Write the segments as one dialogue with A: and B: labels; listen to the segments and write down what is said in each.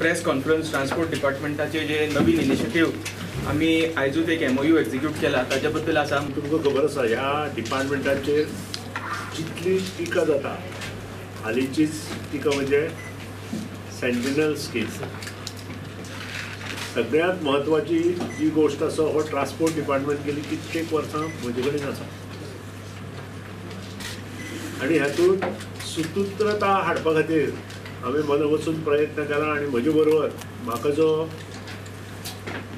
A: Press conference transport डिपार्टमेंटाचे जे नवीन initiative आमी आयजूच एक एमओयू एक्झिक्यूट केला ताच्या बद्दल आसा.
B: तुमकां खबर आसा ह्या डिपार्टमेंटाचेर जितली टिका जाता, हालींचीच टिका म्हणजे सेंटिनल स्कीम. सगळ्यांत म्हत्वाची जी गोश्ट आसा हो ट्रान्सपोर्ट डिपार्टमेंट गेली कित्येक वर्सां म्हजे कडेन आसा आनी हातूंत सुसूत्रता हाडपा खातीर हांवें मना वचून प्रयत्न केला आनी म्हजे बरोबर म्हाका जो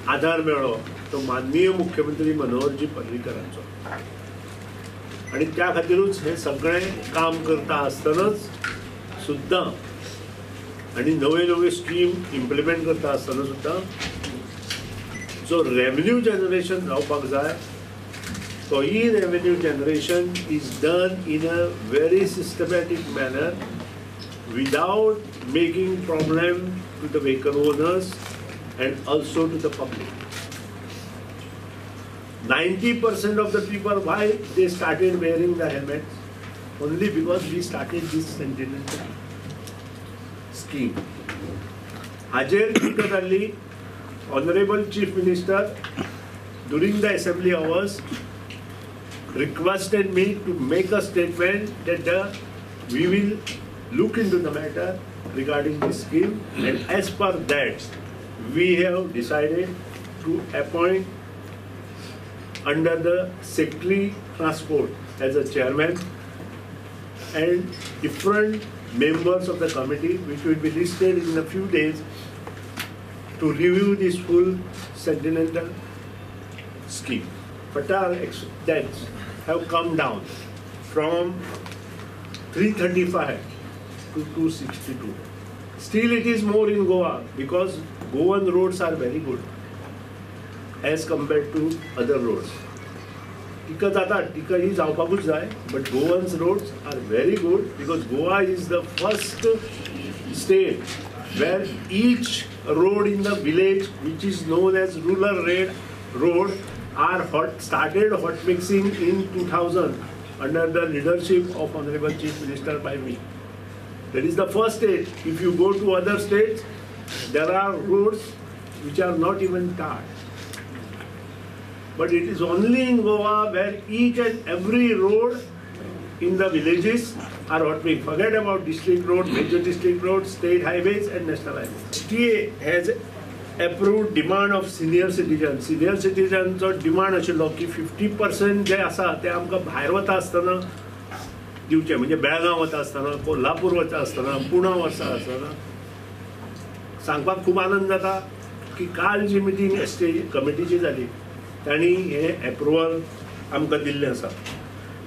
B: आधार मेळ्ळो तो माननीय मुख्यमंत्री मनोहरजी पर्रीकरांचो आनी त्या खातीरूच हें सगळें काम करता आसतनाच सुद्दां आनी नवे नवे स्कीम इम्प्लिमेंट करता आसतना सुद्दां जो रेवेन्यू जनरेशन जावपाक जाय तोय revenue generation is done in a very systematic manner without making problem to the vehicle owners and also to the public. 90% of the people, why they started wearing the helmets? Only because we started this Sentinel scheme. हाजेर टिका जाल्ली. Honorable Chief Minister during the assembly hours requested me to make a statement that we will look into the matter regarding this scheme, and as per that we have decided to appoint under the Secretary Transport as a chairman and different members of the committee which will be listed in a few days to review this full Sentinel scheme. Fatal deaths have come down from 335 to 262. Still it is more in Goa because Goan roads are very good as compared to other roads. टिका जाता, टिका ही जावपाकूच जाय, but Goan's roads are very good because Goa is the first state where each road in the village which is known as rural road are started hot mixing in 2000 under the leadership of Honorable Chief Minister by me. That is the first state. If you go to other states, there are roads which are not even tarred. But it is only in Goa where each and every road in the villages are hot mix. Forget about district road, major district road, state highways and national highways. STA has approved demand of senior citizens. Senior citizens demand आशिल्लो की 50% जे आसा ते आमकां भायर वता आसतना दिवचे, म्हणजे बेळगांव वता आसतना, कोल्हापूर वता आसतना, पुणा वता आसतना. सांगपाक खूब आनंद जाता की काल जी मिटींग एस टी कमिटीची जाली तांणी हें एप्रुवल आमकां दिल्लें आसा.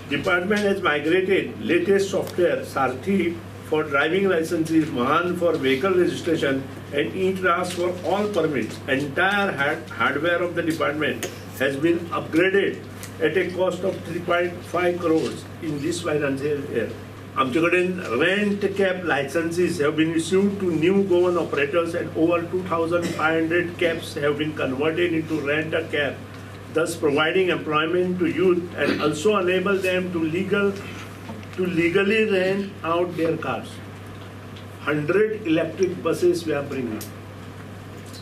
B: Department has migrated latest software Sarathi for driving licenses, Vahan for vehicle registration and e-trans for all permits. Entire hardware of the department has been upgraded at a cost of 3.5 crores in this financial year. आमचे कडेन rent cab licenses have been issued to new Goan operators and over 2,500 cabs have been converted into rent a cab, thus providing employment to youth and also enable them to legally rent out their cars. 100 electric buses we are bringing.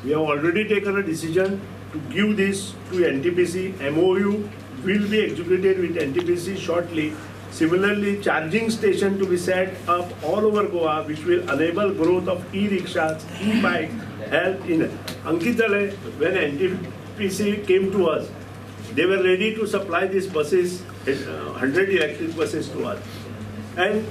B: We have already taken a decision to give this to NTPC. MOU will be executed with NTPC shortly. Similarly, charging station to be set up all over Goa, which will enable growth of e-rickshaws, e-bikes, help in. Ankit Jale, when NTPC came to us, they were ready to supply these buses, 100 electric buses to us. And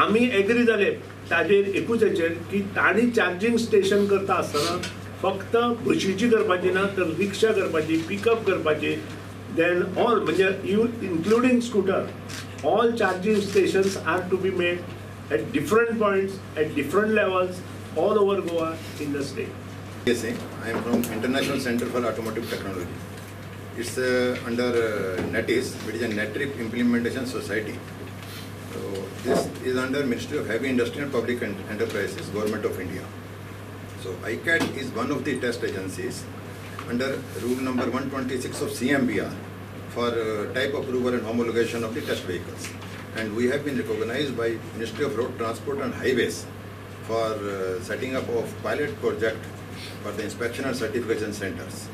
B: आमी agree जाले ताजेर एकूच हेचेर की तांणी charging station करता आसतना फक्त बशीची करपाची ना, तर रिक्षा करपाची, पिकअप करपाची, then all म्हणजे you including scooter, all charging stations are to be made at different points at different levels all over Goa in the state.
C: Yes, I am from International Center for Automotive Technology. It's under NATIS, which is a NATRIP Implementation Society. So this is under Ministry of Heavy Industry and Public Enterprises, Government of India. So ICAT is one of the test agencies under rule number 126 of CMBR for type approval and homologation of the test vehicles. And we have been recognized by Ministry of Road Transport and Highways for setting up of pilot project for the inspection and certification centers.